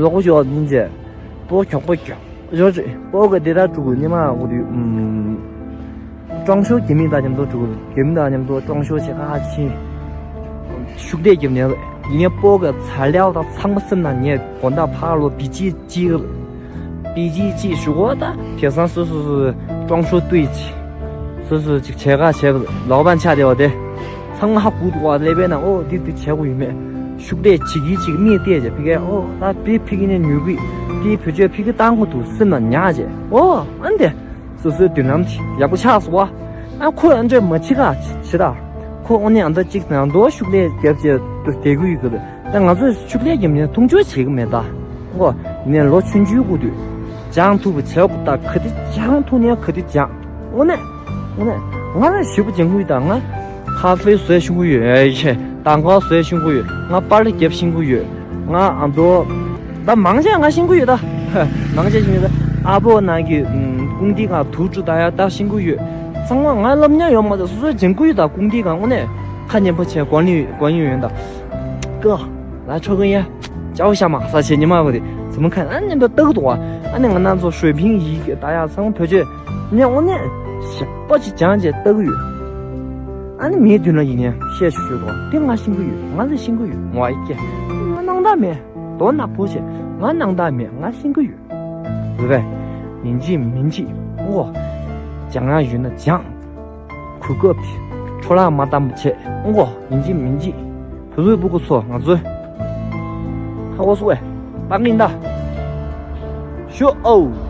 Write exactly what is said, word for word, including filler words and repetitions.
ལོག་གོ་ཞོག་ཡིན་ཅེ། པོ་གྱོག་པོ་གྱོག་ཞོག་ཅེ། པོ་གི་དེ་ད་ཕྲུ་གུ་ཉི་མ་གོ་དུས་ཨུམ། ཀྲོང་ཤོ་རྒྱ་མི་དང་མཉམ་དུ་ཕྲུ་གུ་རྒྱ་མི་དང་མཉམ་དུ་ཀྲོང་ཤོ་བྱེད་ཁ་ཕྱིན། ཤུགས་ལས་རྒྱབ་ནས་ཡིན་ངའི་པོ་གི་ཚ་ལེའུ་དང་ཚང་མ་སེམས་ནང་ཉེ་དགོང་དག་ཕར་ལོ་བི་ཅི་ཅི། པི་ཇི་ཅིག་ཞུ་གོ་ད། དེང་སང་སོ་སོ་སོ་ཀྲོང་ཤོ་ལྟོས་ཅིག་སོ་སོ་ཅིག་བྱེད་ག་བྱེད་ལོག་པ་ཆགས་བསྡད་པ་དེ། ཚང་མ་ཧ་གོ་འདུག་བ། ཀླད་པའི་ནང་ཨོ་འདི་འདི་བྱེད་དགོས་ཡོད་མེད། ཤུགས་ལས་བྱེད་ཀྱི་ཅིག་མིག་བལྟས་བྱས་ཕི་ཀའི་ཨོ་ད་དེ་ཕི་ཀི་ནས་ཉོས་གི། དེ་བེད་སྤྱོད་ཕི་ཀི་བཏང་དགོས་འདུག་སེམས་ལ་ཉར་བྱས་ཨོ་ཨ་འདི། སོ་སོའི་མདུན་ལམ་དེ་ཡག་པོ་ཆགས་སོང་བ། ཨ་ཁོས་ཨ་འདྲས་མ་བྱེད་ག་བྱེད་ད། ཁོ་ཨོ་ནས་ཨ་འདྲ་ཅིག་ནང་དུ་ཤུགས་ལས་རྒྱབ་བྱས་བསྡད་གི་ཡོད་གི། ད་ང་ཚོས་ཤུགས་ལས་རྒྱབ་ནས་མཐོང་ཆུང་བྱེད་ཀྱི་མེད་ད། ཨོ། ཡིན་ནའི་ལོ་ཆུང་ཆུང་གི་དུས། སྦྱང་ཐུབ་པ་བྱེད་དགོས་ད། ག་དུས་སྦྱང་ཐུབ་ནའི་ག་དུས་སྦྱང་། དངོས་གནས། དངོས་གནས། ང་ལ་ཞེ་པོ་སྦྱང་གི་ཡོད་ད། ང་ཁ་ཧྥེ་བཟོས་ཤེས་ཀྱི་ཡོད། ཨེ་ཤེ། དང་ག་བཟོས་ཤེས་ཀྱི་ཡོད། ང་པར་རྒྱབ་ཤེས་ཀྱི་ཡོད། ང་ཨ་མདོ། ད་མང་ཆེ་ང་ཤེས་ཀྱི་ཡོད་ད། མང་ཆེ་ཤེས་ཀྱི་ཡོད་ད། ཨ་ཕོ་ནང་གི་ཀུང་ཏི་གང་དུག་ཅུ་ད་ཡ་ད་ཤེས་ཀྱི་ཡོད། ཚང་མ་ང་སློབ་མྱོང་ཡོད་མ་ད། སོ་སོས་སྦྱང་གི་ཡོད་ད། ཀུང་ཏི་གང་དངོས་གནས་ཁ་ཉན་པོ་བྱས་གོ་ནི་གོ་ཡིན་ཡོད་ད། ཀོ། ལ་ཆོག་གི་ཡ། ཅའོ་ཤ་མ་ས་ཆེ་ཉི་མ་གོ་དེ། ཚོ་མི་ཁ་ཨ་ནི་འདི་ལྟ་གི་འདུག་བ། ཨ་ནི་ང་ནང་ཚོ་ཧྲོས་ཕིང་ཡིག་ད་ཡ་ཚང་བོད་ཆོས། ངས་དངོས་གནས་ཞེ་པོ་ཅིག་སྦྱང་བྱས་ལྟ་གི་ཡོད། ཨ་ནི་མིའི་མདུན་ལ་ཡིན་ནའི་བཤད་ཤོད་ཤོད་དོ། དེ་ང་ཤེས་ཀྱི་ཡོད། ང་ལ་ཤེས་ཀྱི་ཡོད། ངོ་ཨི་སྐྱེ། ང་སྣང་དག་མེད། དོ་ནག་པོ་བྱས། ང་སྣང་དག་མེད། ང་ཤེས་ཀྱི་ཡོད། རེད་པས། ཡིན་གཅིག་མིན་གཅིག་ཨོ། སྦྱང་ཡག་ཡོད་ན་སྦྱང་། གོ་སྐབས་འཕྲོ་བརླག་མ་བཏང་བ་བྱས་ཨོ། ཡིན་གཅིག་མིན་གཅིག་བུ་ལུས་སྤུ་གུ་ཚོ་ང་ཚོའི་ཧ་གོ་སོང་བས། པང་ཡིན་ད། ཤོ་ཨོ།